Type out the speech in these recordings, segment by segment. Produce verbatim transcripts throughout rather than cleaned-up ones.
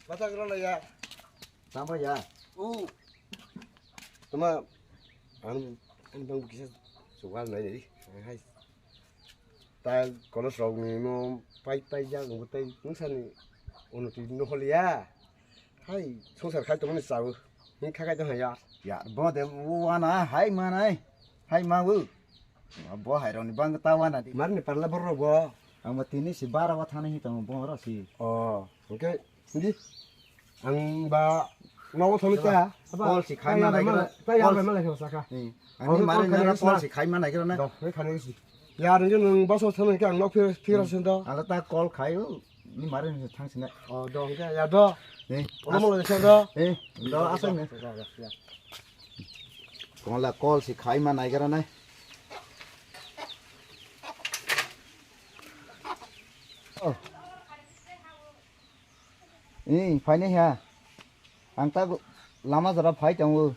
Batak rwla ya. Tamo ya. U. Tama, ang, ang bang kisa sugal nai ni. Hai. Ta kono srok ni no pai pai ja ngu tai nung sani uno ti no holi ya. Hai, sungsar khai tongmani chao. Ni kha khai tong ya. Ya, bo de wana hai manai. Hai ma u. Bo hai roni bang ta wana di. Mar ni parla borok bo. Ang ma tini si bara wa thana hi tong bo ro si. Oh, okay. Hindi. Ang ba mau thani ta. Call si khai ma nai gra. Ta ya ba ma lai sa ka. Ani mare na call si khai ma nai gra na. Do, khai ni si. Ya ring nung ba so thana ka ang nok phir phir sen do. Ala ta call khai u. Ni mare ni thang sina. Oh, do hwnkhe ya do. Ni. Omo mo le do. Eh, do asai ne. Kola call si khai ma nai gra nai. Oh. Eh, phai nai ha. Ang ta lama jora phai tongo.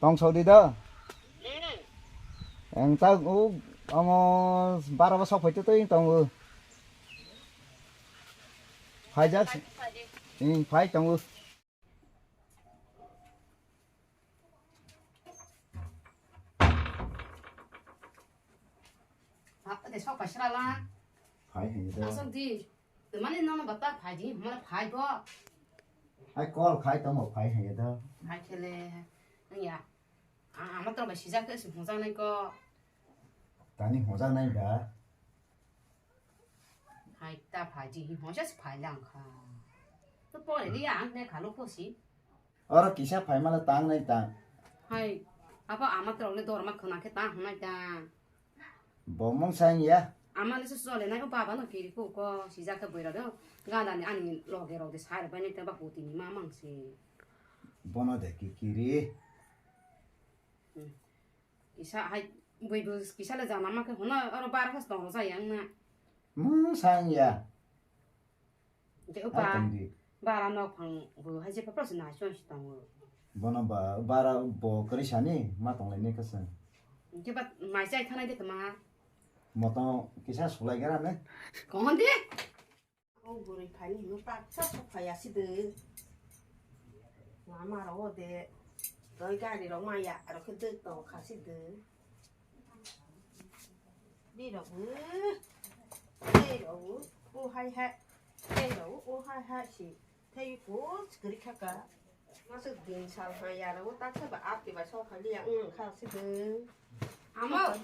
Tong sodi do. Ang ta u amo bara ba sok phai twi tongo. Phaijak. Phai, phai, phai. Hmm, phai tongo. Apa de sok pasra la. Phai hai da. Asok di. Temani nono bata phai di, mala phai bo. Ai call khai tamo phai hai da. Phai khele. Nang ya. A, ama tro ba sijak ke sung jang nai ko. Tani hojak nai da. Hai ta phai di, hojak si phai lang kha. To pore di ang ne khalo ko si. Oro kisa phai mala tang nai tang. Hai, abo ama tro le dorma khona khe tang hwnai tang. Bo mung sang ya. Ama le su sole nai ko baba no kiri ko ko sijak ke boira do. Ganda ni ani loge rok de sai bai nai ta ba huti ni ma mang si. Bono de ki kiri. Hmm. Kisa hai bui bui kisa le jana ma khe hono oro bara khas tong jai ang na. Mung sang ya. Je upa. Hai tong di. Bara nok phang bu hai je pa plus na chon si tong. Bono ba bara bo kari sani ma tong lai ne kasa. Je ba mai chai thanai de tama. Moto kisa sulai gara ne. Kon de. O gurui phani hwnwi paksa sok phai ya si de. Lama rok o de. Doi gari rok maya rok khe dek tong kha si de. Ni rok bo. Tei rok bo. O hai hai. Tei rok bo o hai hai si. Tei ko chikri kha ka. Masuk din sal ha ya rok bo tak sa ba ap ke ba sok phai li ya wng kha si de. Ama.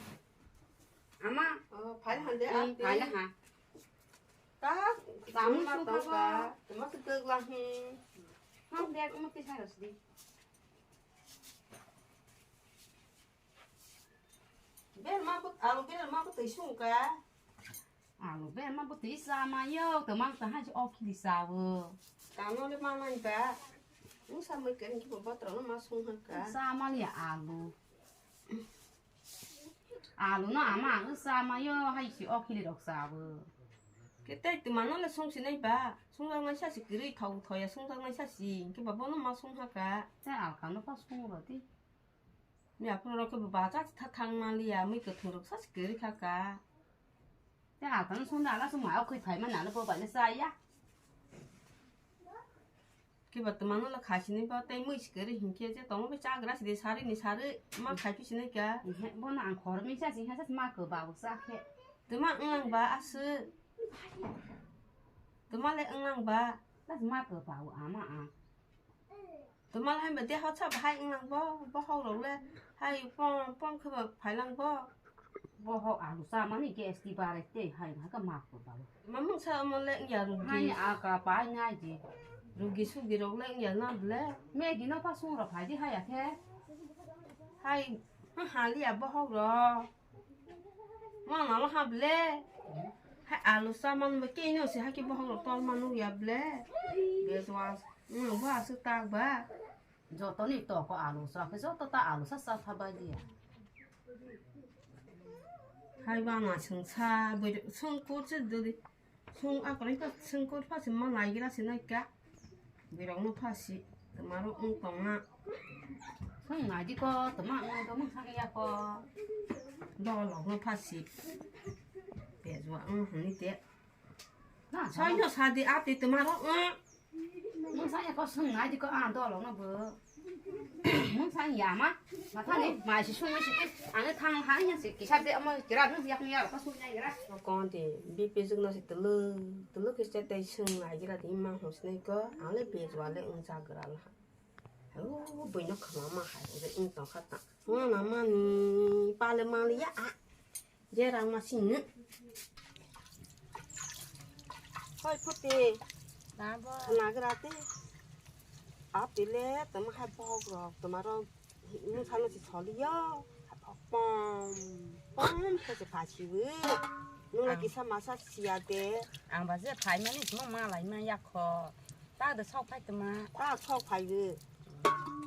Ama. O phai han de ap ke. Phai ha. Ta, tamo sung kha ba. Tamo se kek la hi. Ham bag mo te sai ras di. Bel ma ko, alu bel ma ko te sung ka. Alu bel ma ko te sa ma yo, te ma ta ha o ki di sa wo. Tamo le ma ma ba. Usa mo ken ki bo tro ma sung ha ka. Sa ma le alu. Alu no ama ang sa ma yo hai si o khili rok sa bo. Kete tuma no le sung sinai ba. Sung rok nai sa si kiri thau thoya sung rok nai sa si. Ke ba bono ma sung ha ka. Te alka no pa sung ro di. Mi aphuru rok ke ba cha tha thang ma li ya mi ke thung rok sa si kiri kha ka. Te alka no sung da ala sung ma o khoi phai ma na lo bo ba le sa ya. Kiba twmano le khaisini ba tei mui sikiri hinkhe je tongo bai chagra sidi sari ni sari ma khaipi sinai kha. Ehe, bono ang khoroknwi chasi, ha, chasi ma kwbabo chakhe. Twma wnglang ba aswk. Twma le wnglang ba. Chasi ma kwbabo ama ang. Twma le hai ba deho cha bahai wnglang bo, bohok rok le hai pom, pom khe ba phailang bo. Bohok alu chamani gas ti barai tei hai hai khe ma kwbabo. Ma mungsa omo le wngya rugi. Hai aka pai nai di. Rugi sugi rok le wngya na ble. Maggie no pa sung rok phai di haya khe. Hai, ha, haliya bohok rok. Ma na lo ha ble. Hai alu sa man ba kei no se ha ki bohok rok tol manu ya ble. Bezwa. Nang ba su tak ba. Joto ni to ko alu sa khe joto ta alu sa sa tha bai di ya. Hai ba ma sung sa bai sung kur se do di. Sung a kore ka sung kur pha si ma nai gira si nai ka. Birok no pha si. Tama ro ung tong na. Sung nai di ko, tama ung do mang sang ya ko. Do lok no pha si. Be zwa ung hni te. Soino sadi ati tumaro. Mungsa ya ko sung ngai di ko a dolo no bo. Mungsa ya ma. Ma thani ma si sung si. Ang thang ha ya si kisa de amo kira ru ya ya ko sung ngai gra. Kon ti bi pe jung no si tulu tulu kisa te sung ngai gra di ma hos ne ko. Ang le be jwa le ung sa gra la. O bui no khama ma hai ung tong kha ta. Ngana mani pale mali ya a. Je rang ma sini. Hoi phuti. Nabo. Nagra te. Apile tama hai bok rok tama rok. Mung sano si soli yo. Hai bok pom. Pom ke se pha si bu. Nung la kisa masa sia de. Ang ba je phai mani mo ma lai ma ya kho. Ta de sok phai tama. Ta sok phai bu.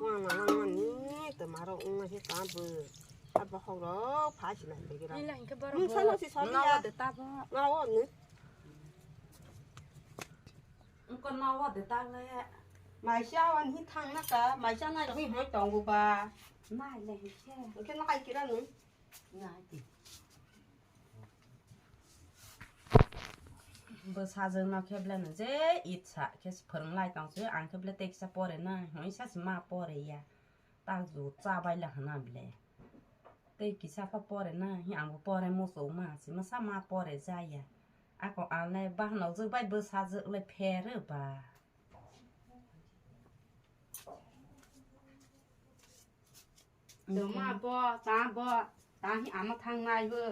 Wang na lang mani tama rok ung he ta bu. Abo hok rok pha si lai begi rok. Ni la hingke borok. Mung sano si soli ya. Nawa de ta bo. Nawa ni. Ungko nawa de ta le. Maisa wan hi thang na ka, maisa nai rok hi hoi tong bu ba. Nai le hingke. Hingke no kai kira nu. Nai di. Bo sajwk no kheble no je itsa khe phwrwng lai tong si ang kheble tei kisa pore na hoi sa si ma pore ya. Tak ju cha bai la hana bile. Tei kisa pha pore na hi ang bo pore muchung ma si ma sa ma pore ja ya. Ako ang le bahanok jwk bai bo sajwk le phere ba. Toma bo, ta bo, ta hi ama thang nai bo.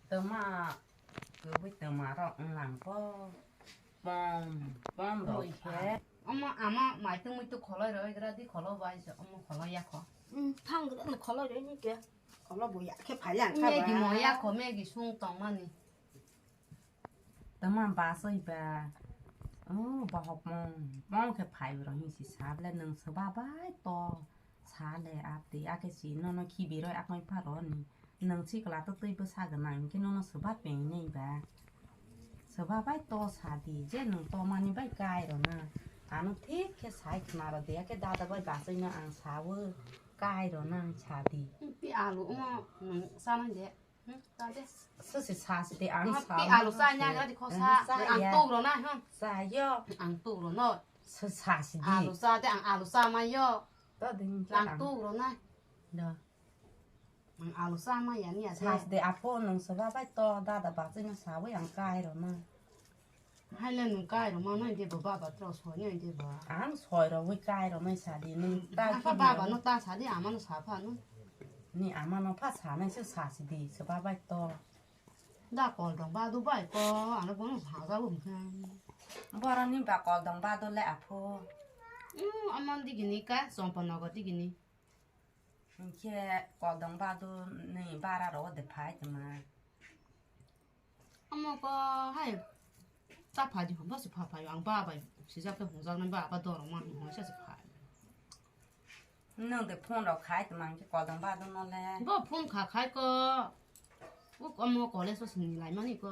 Toma, kwbwi toma rok wng lang bo. Pom, pom rok khe. Omo ama mai tungmui tu kholoi roi gra di kholo bai se omo kholo ya kho. Thang gra kholo roi ni ke. Kholo bo ya khe phai lang kha ba. Megi mo ya kho, megi sung tong mani. Tama basoi ba. Oh, bohok mong. Mong khe phai rong hi si sable nung soba bai to. Sale ate ake si nono khibi roi akoi pharo ni. Nung si kla to twi bwsa gwnang khe nono soba peng nei ba. Soba bai to sadi je nung to mani bai kai rona. Ano thik khe sai khna ro de ake dada bai basoi no ang sawo kai rona sadi. Pi alu mo nung sanang de. Hmm, ta de. Sisi sasi de ang sa. Pi alu sa nya ga di khosa. Ang tuk ro na ha. Sa yo. Ang tuk ro no. Sisi sasi di. Alu sa de ang alu sa ma yo. To ding ang tuk ro na. Da. Ang alu sa ma ya ni ya. Sasi de apo nung sa ba bai to dada ba sini sa wi ang kai ro na. Hai le nung kai rw ma nai de bo baba tro soi nai de ba. Ang soi rw wi kai rw mai sa di nung ta. Apa baba no ta sa di ama no sa pha no. Ni ama no pha sa nai se sa si di se baba to. Da kol dong ba du bai ko ano bo no sa ga um kha. Bora ni ba kol dong ba do le apho. Um ama di gini ka sompo no go di gini. Hingkhe koldong badu ni bara ro de phai tongma. Amo ko hai ta phai di hon basi pha phai ang ba bai sijak khe hwngjak nai ba ba dorong ma hwn sa se phai. Nang de phone rok khai tongma hingkhe koldong badu no le. Bo phone kha khai ko. Uk amo college o sini lai mani ko.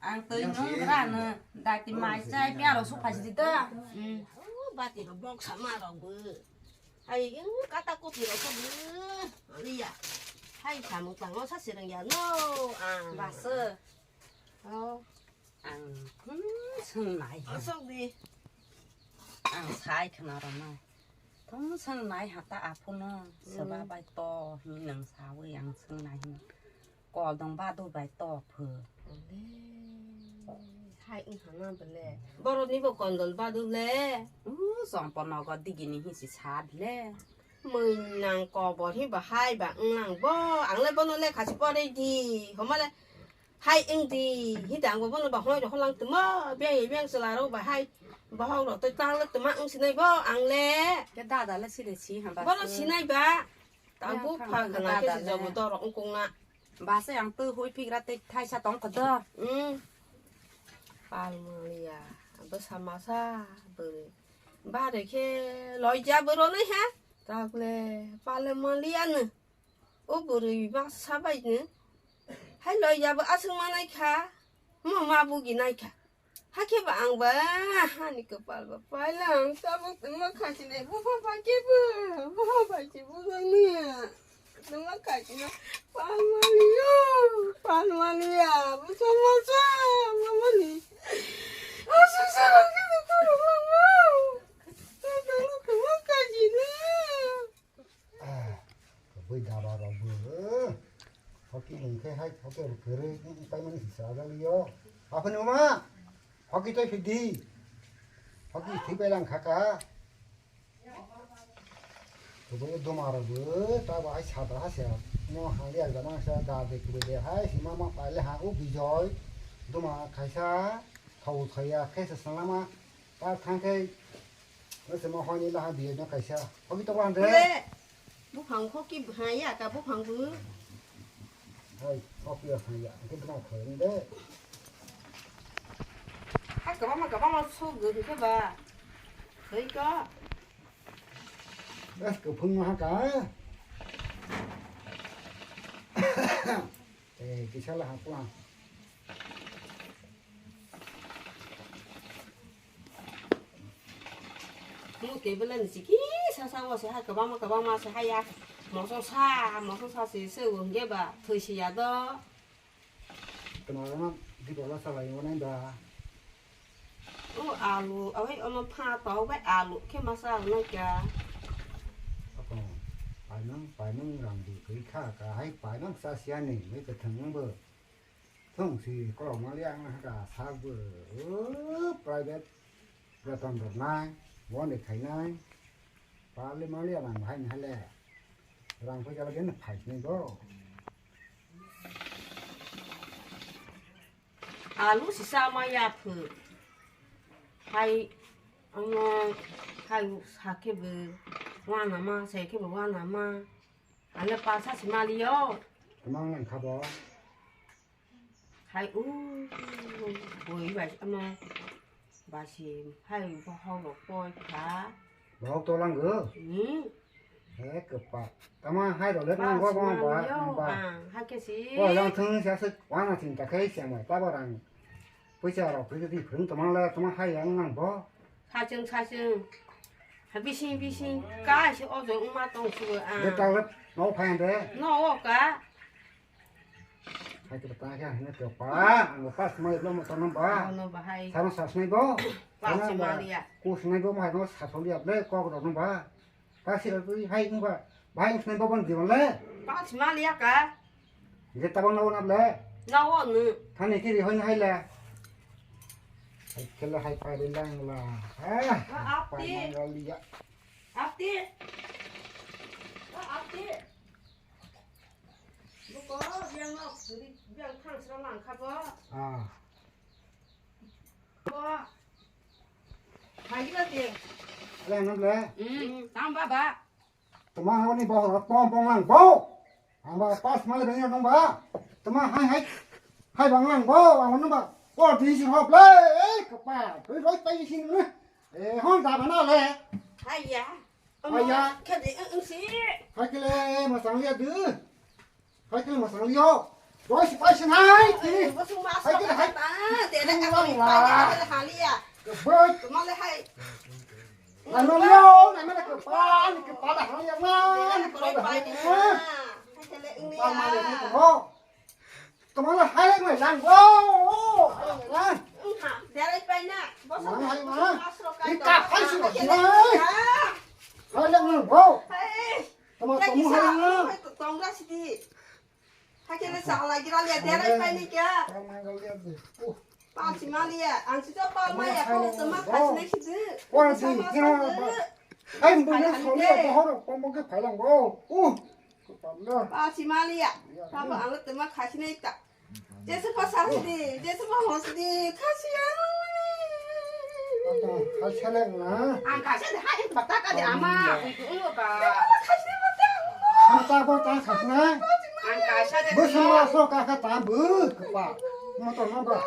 Ang twi nung gra no dati mai chai piaro su phai di da. Hmm. Bati ro bok sama ro bu. Hai ing kata kopi ro ko bu. Liya. Hai samung tango sa sirang ya no. Ang. Basa. Oh. Ang hmm sung nai. Asok di. Ang sai khna ro nai. Tong sung nai hata apuno seba bai to hi nang sawi ang sung nai. Koldong badu bai to phu. Hai wng hana bele. Borok ni bo koldong badu le. U sompo nogo digini hi si sa bele. Mui nang kobor hi ba hai ba wng nang bo. Ang le bono le khasi pore di. Homa le hai wng di. Hi dang bo bono ba hoi ro holang tumo. Beng beng sela ro ba hai. Bohok ro toi tang le tuma wng sinai bo ang le. Ke dada le sile si hamba. Bono sinai ba. Tang bu pha khana ke si jobo dorok wng kong na. Basa yang tu hui pigra te thaisa tong kho do. Hmm. Pal maliya. Bwsa masa bwrwi. Bare khe loija bwrwi nai ha. Takle pale maliya no. O bwrwi masa bai no. Hai loija bo aswk manai kha. Mo ma bugi nai kha. Hakhe ba ang ba, ani kwpal ba paila ang tabuk tongma khasinai bupha bai khe bo, bupha bai khe bo nangya. Numa kajina. Palmaliyo. Palmaliya. Musa musa. Mamani. Asusa lagi tu kurang mama. Tata lu kama kajina. Ah, bui daba rok bu. Hoki hingke hai, hoki rukere, paimani sisa jaliyo. Apa ni mama? Hoki tai fidi. Hoki thik bai lang khaka. Kubui duma rok bu, ta bo hai sada ha se. Mo hali al gana sa da de kubui de hai, si mama paile ha u Bijoy. Duma kaisa, khau thaya, kaisa salama. Ta thang khe, no se mo honi la ha biyo no kaisa. Hoki to wan de. Kule, buphang hoki bhaya ka buphang bu. Hai, hoki ya ha ya, ke duma khoi de. Ha kabama kabama so gu ke ba. Hei ka. Bas ko phung ha ka. Eh, kisa la ha pula. Mo table ni siki sa sa o se ha kabama kabama se ha ya. Moso sa, moso sa se se o nge ba thoi se ya do. Tama ma di bola sa lai mo nai da. O alu, awai omo pha to bai alu khe masa nai ka. Ako, paimang, paimang rang di kri kha ka hai paimang sa sia ni, mai ka thang bo. Thung si kolok maliya ang ha ka sak bo, o, private beton rok nai, boni khai nai, pali maliya lang hai nai le, rang phaisa lagi na phai sini bo. Alu sisa ma ya phu, hai, omo, hai, sa khe bo, wana ma, sai khe bo, wana ma, ale palsa si maliyo. Tamang nang kha bo. Hai u boi bai ama basi hai bohok rok poi kha. Bohok to lang go. Hmm. He kapa. Tama hai rok le nang go ba ba. Ba. Hai ke si. Ko yang thung sa sa wana thing ta khai siang mai ta ba rang. Puisa rok pui di phung tama le tama hai yang nang bo. Sachung sachung. Ha bising bising ka se ojo uma tong su a. De ta le no phai de. No o ka. Hai ke ta khe hino ke pa, ang pas mai lo mo tono ba. Ano bahai. Sama sas mai bo. Pas si maliya. Kus mai bo mai no sas liya ble kok ro no ba. Pas si ro hai ung ba. Bahai ung mai bo bon di le. Pas si maliya ka. Je tabang no na ble. Na o nu. Thani kiri hoi hai le. Hai kele hai pai le lang la. Ah, pai mang liya. Apti. Apti. Buko, biang no, suri, biang thang sra lang kha bo. Ah. Bo. Hai gila ti. Ala no ble. Hmm, tang ba ba. Tama honi bo pom pom lang bo. Ang ba pas male bengya nong ba. Tama hai hai. Hai bang lang bo, ang nong ba. Ko di si hop le. Eh, kapa. Roi roi pai si ne. Eh, hon da ba na le. Hai ya. Aya. Kadi, eh, eh, si. Hai kele, masang liya du. Hai kele, masang liyo. Doi si pai si nai, kini. Eh, bosong mas. Hai kele, hai. Dede ka kami pai, kele haliya. Kebet. Kemale hai. Anu liyo, namanya kepala, kepala haliya na. Dede ka kami pai ni na. Hai kele ini ya. Kepala haliya na. Tomala hai mai lang bo. Hai mai lang. Derai pai na. Boso hai ma. Ika hai si hai. Hai lang lang bo. Toma tomu hai lang. Tongra sidi. Hakene sa lagi ralia derai pai ni kya. Toma hai lang. Pal si maliya, ang si to pal maya ko toma khasne si de. Ora si kira ba. Ai bu ne so le ba horo pomo ke phailang bo. Uh. Pal si maliya. Tabo ang toma khasne ta. Jesu pa sa de, Jesu pa hos de, khasi ya. Apa hal seleng na? Ang khasi de hai bata ka de ama. Khasi bata. Khata bata khasna. Ang khasi de. Bu sama so ka ka ta bu pa. Motor number.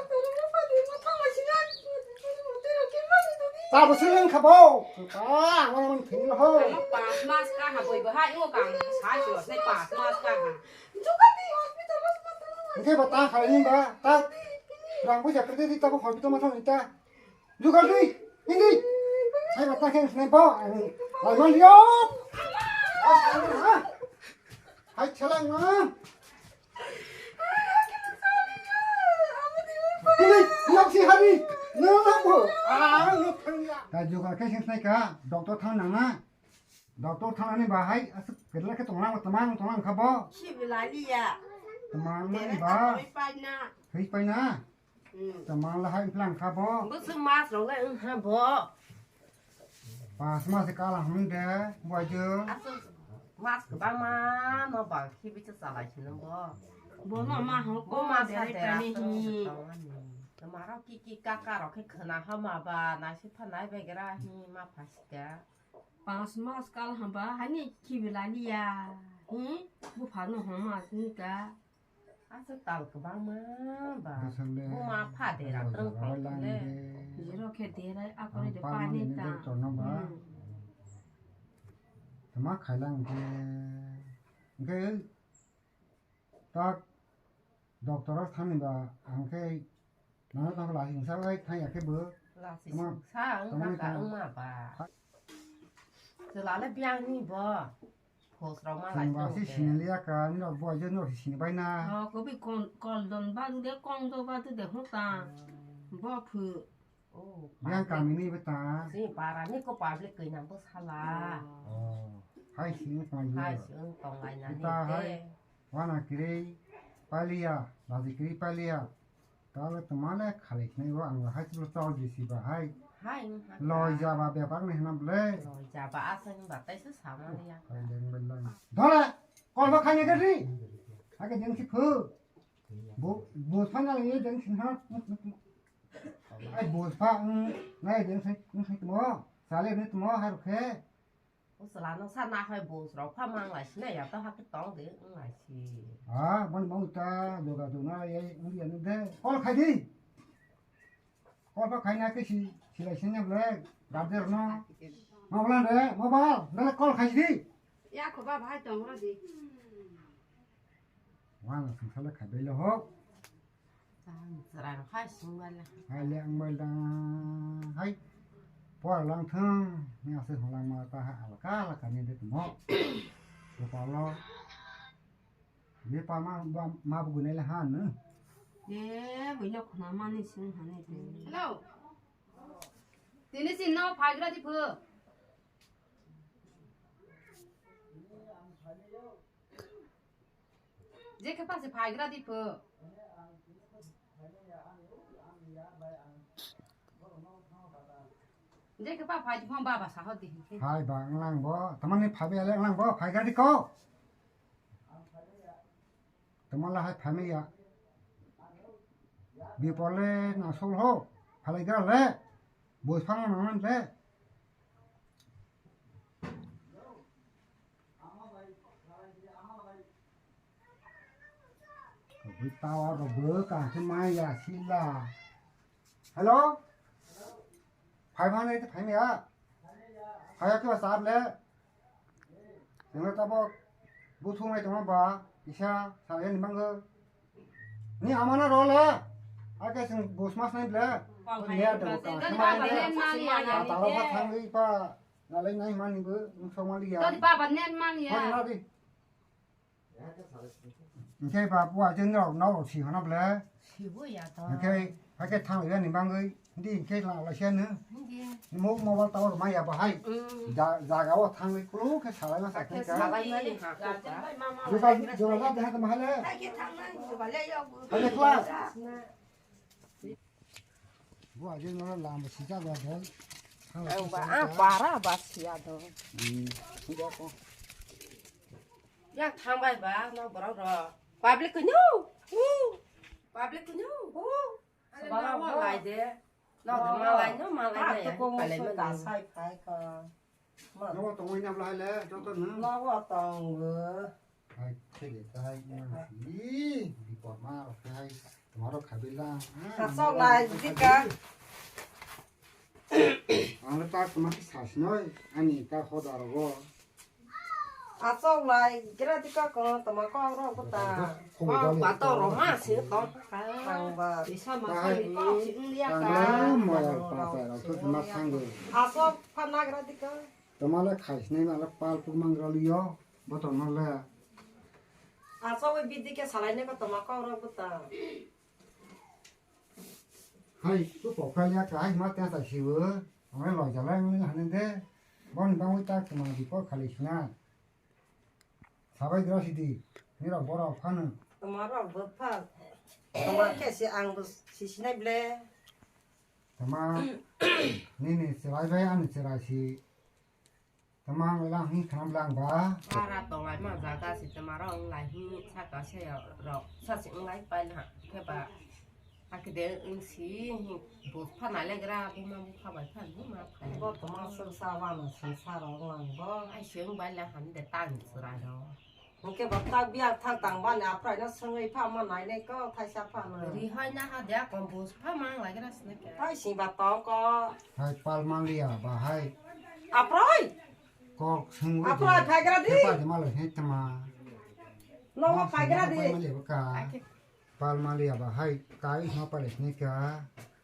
Tabu siling khabo. Ka, ngam thil ho. Pas mas ka ha boi bahai ngo kang sai so sai pas mas ka ha. Hingke ba ta khalai ni ba ta rang bo jakre di ta bo hobi to ma thang ta. Jugal di, hindi. Hai ba ta khe snai bo. Ai man yo. As ha. Ai, chalang ma. Tini, nok si hari. Nang nang bo. Ah, nok thangya. Ka juga ke sing snai ka. Doctor thang nang na. Doctor thang ani ba hai. Asuk kedla ke tonglang tonglang tonglang kha bo. Khibi laliya. Tonglang mani ba. Pai na. Thwi pai na. Hmm. Tonglang la hai phlang kha bo. Bo su mas rok le wng ha bo. Pas mas kala hwn de, buaijwk. Aswk mas kwbangma no bang khibi cha chalai sino bo. Bono ma ho ko ma sa dera tong ani. Toma rok ki ki kaka rok khe khwna hama ba, naisik pha nai begra hi ma phasika. Pas mas kal hamba hani khibi laliya. Hi, bu phano hama sini ka. Aswk tal kwbangma ba. Bwswkle buma pha dera twrwng kwrwng le. Jero khe derai akore de pani ta. Hmm. Tama khailang khe. Hwnkhe tak doctor o thani ba ang khe nana tong la hingsa lai thang ya khe bo. La si tama, sungsa wng tama kha ni ka ta wngma ba. Chwla le biyang ni bo. Khosrok ma lai chwng ba tongo si de. Sini liya ka, ni rok bo je no sini bai na. Oh, kobi kon, kol don ba de, kong do ba de, hota. Hmm. Bo phu. Oh, yang public. Kami ni beta. Si para ni ko public koi nang bo sala. Oh. Oh. Hai sini tong lai. Hai sini tong lai na ni beta hai. Te. Wana kiri paliya, laji kiri paliya. Tale toma le khali khnai o ang hai chwlo chol di si ba hai. Hai, wng kha. Loi ja ba bepar ni hwnam le. Loi ja ba aswk ni ba tai se sama le ya. Hai leng bel lang. Dole, kol ba khani gari. Ake jeng si phu. Bu, bu sana le jeng si ha. Ai bu sa, mm, nai jeng si, mm, si mo. Sale ni mo har khe. O chwla no sa na hai bus rok pha mang lai sina ya to hakhe tong de wng lai si. Ha, boni bang ta joga jona ye wng ya de. Kol khai di. Kol pha khai na ke si, si lai sina ble. Garder no. Mobile de, mobile. Bele kol khai di. Ya ko ba bhai tong ro di. Wala sungsale khai bai le hok. Chang chwrang hai sung bai le. Hai le ang bai dang hai. Por lang thang ni ase holang ma ta ha alka alka ni de mo. Ko pa lo. Ye pa ma ba ma bu ne le han ne. Ye bu no khna ma ni sung ha ni de. Hello. Tini sin no phai gra di phu. Je khe pha se phai gra di phu. Je khe pha phai di phu baba sa ho di. Hai ba ang lang bo. Tamani phai be le ang lang bo. Phai gra di ko. Tama la hai phai me ya. Bipole na sol ho. Phalai gra le. Bo phang na le. Kabui tower rok bo kaham khe maya sila. Hello? Phai mani tei phai maya? Phai khe ba chap le? Nang tabok buthung nai tongma ba kisa salai ni mango. Ni amana role. Ake sing bus mas nai ble. Kol khai ne ni to ba ka se. Kol khai ni ba se. Talo ba thang ri pa. Nalai nai mani bo nung sok mali ya. Todi baba net man ya. Mani na di. Hingke ba puwa je nok nok si hana ble. Sibo ya to. Hingke hake thang ya ni bangoi. Di hingke la la sia no. Hingke. Mo mobile tower ma ya ba hai. Mm. Ja jaga o thang kulu ke salai ma sa ke. Salai ma ni ha ko ta. Juga juga la de ha ma hale. Hake thang na juga le ya. Hale kla. Bo aje no lam bo sijak ba dol. Ang ba, ah, para ba siya do. Hmm. Yang thang bai ba, no borok ro. Public kunyu. Hu. Public kunyu. Hu. Ano na wa lai de. No de ma lai, no ma lai na ya. Ka le ma ka sai phai ka. Nogo tongwi nabla hai le, joto no. Nogo tongo. Hai, khede tai, ih, bipor ma rok hai, tomorrow khabila. Asok lai, dika. Ang le tak ma ki sas noi, ani ka hoda rogo. Asok lai, gira dika ko, toma ko ro ko ta. Ba, ba to ro ma se to. Ang ba. Isa ma ka ni ko si ndia ka. Ang le mo ya pa pa ro to ma sango. Asok pha na gira dika. Toma le khai sinai ma le pal puk mang ro liyo, boto no le. Achawi bidi khe salainai ko toma kok rok bwtang. Hai, tu pokra ya ka, hai ma tesa siwo. Ang lai loi jalai ang lai hande. Bon bang wi tak tuma di ko khali sina. Sabai dro sidi. Ni rok borok phano. Toma rok bo pha. Toma khe si ang bo si sinai ble. Tama nini chwrai bai ani chwrai si. Tama ang lang hi khanam lang ba. Para tonglai ma jaga si tama rok lai hi saka se rok sa si ngai pai na khe ba. Akide wng si hi bo pha nai le gra bo ma bo pha bai pha bo ma pha. Bo tama sung sa wa no sung sa rok lang bo. Ai se wng bai la han de ta ni chwrai rok. Hwnkhe bo tak biya thang tang bani aphraino swngwi pha ma nainai kok thaisa phano. Ri hai na ha de kom bus pha mang lai gra sne ke. Tai si ba tong ko. Hai pal maliya ba hai. Aphrai. Kok swngwi Aphrai phai gra di. Pha de malai hai tama. No phai gra di. Pal maliya ba hai kai no pale sne ka.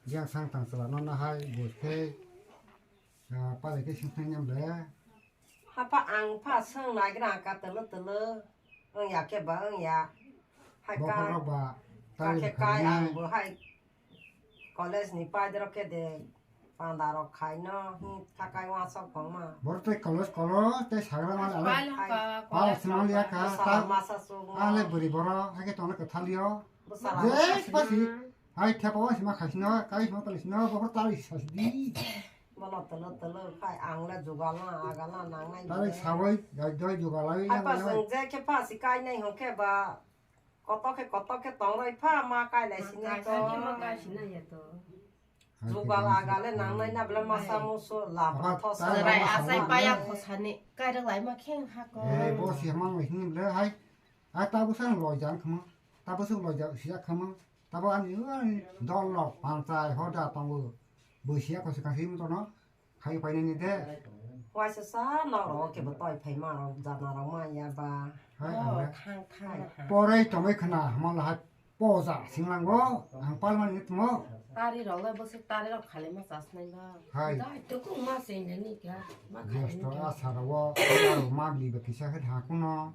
Yang sang tang sala no na hai bus ke. Pale ke sing sing nyam de. Hapha ang pha swng naigra ka tolo tolo wng ya khe ba wng ya. Hai ka Bokhorok ba ka tari khe kai kharinai. Ang bo hai college ni pai dero khe de panda rok khai no hi tha kai wa sok bang ma. Boro tei college college tei sagra ma Pal ano. Hai. Ka Pal college sima liya ka. Sala ta. Masa sung. Ale buri boro hai khe tongna kwthaliyo. Bwsala. Je pasi. Hai thepa wa sima khasino kai sima tali sino bokhor tari sasdi. Bono tolo tolo khai ang le jugal na agal na nang nai. Tari sawai jai jai jugal ai. Hai pa sung je khe pha si kai nai hon khe ba koto khe koto khe tong roi pha ma kai lai sini to. Kai sini ma kai sini ya to. Jugal agal le nang nai na bele masa musu la. Apa tho tari sa. Rai asai paya khosani kai rok lai ma kheng ha ko. Eh bo si mang lai sini bele hai. Ai ta bo sang loi jang khama. Ta bo sang loi jang siya khama. Tabo ani, ani dol rok panchai hoda tongo. Bo siya kosi kasi mo tono. Khai painani de. Waisa sa no ro ke bo toi phai ma ro jana ro ma ya ba. Hai ang le. Thang thang. Porai tomai khna hama la hai poja singlango. Ang palmani tumo. Tari rok le bo se tari rok khali ma chas nai ba. Hai. Dai to kung ma se ne ni kya. Ma khai ni kya. Asa ro wo ma bli ba kisa khe tha kuno.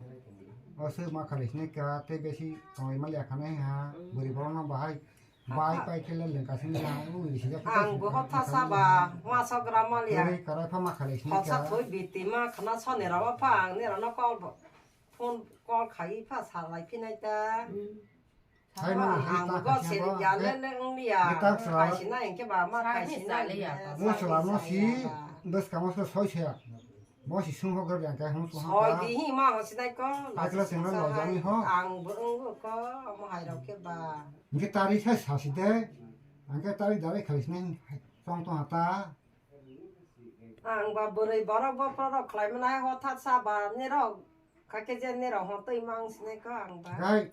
O se ma khali sne kya te besi tomai ma le khana ha. Buri borok no bahai. Bai pai khe le lengka sini ya, ui, sini ya. Ang bo hotha saba, wa sogra maliya. Oi, karai pha ma khali sini. Hotha ka. Thoi biti ma khana soni rawa pha, ang ni rano call bo. Phone call khai pha salai phinai ta. Hai ma, ang bo sini ya le le ang liya. Khai sina engke ba ma khai sina le ya. Mo sala mo si, bes ka mo so soi se. Bo si sung hok rok yang kai hong sung hok. Soi di hi ma ho sinai ko. Akla sing lo jani ho. Ang bo ang ko mo hai rok ke ba. Nge tari sai sa si de. Ang ke tari dare khali sinai tong tong hata. Ang ba bwrwi borok bo pro rok khlai manai ho that sa ba ni rok. Kha ke je ni rok ho twi mang sinai ko ang ba. Gai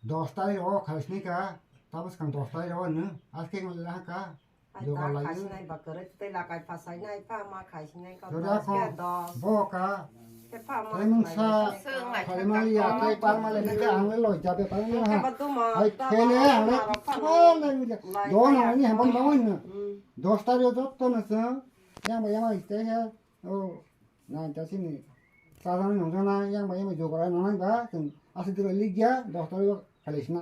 dos tari o khali sinai ka. Tabas kang dos tari o nu. Aske ngal ha ka. Joga lai. Khaisinai ba kwrwi tei lakai phasainai pha ma khaisinai ka. Joda ko boka. Tei mungsa khaimali ya tei palmali ni ang le loi jabe palmali ha. Ai thele ang le. Don ang ni hamban bangoi na. Dos tari o jotto na sa. Yang ba yang ai tei ha. O na ta sini. Sa jani nong jana yang ba yang joga lai nang ba. Asi dilo ligya dos tari o khalisna.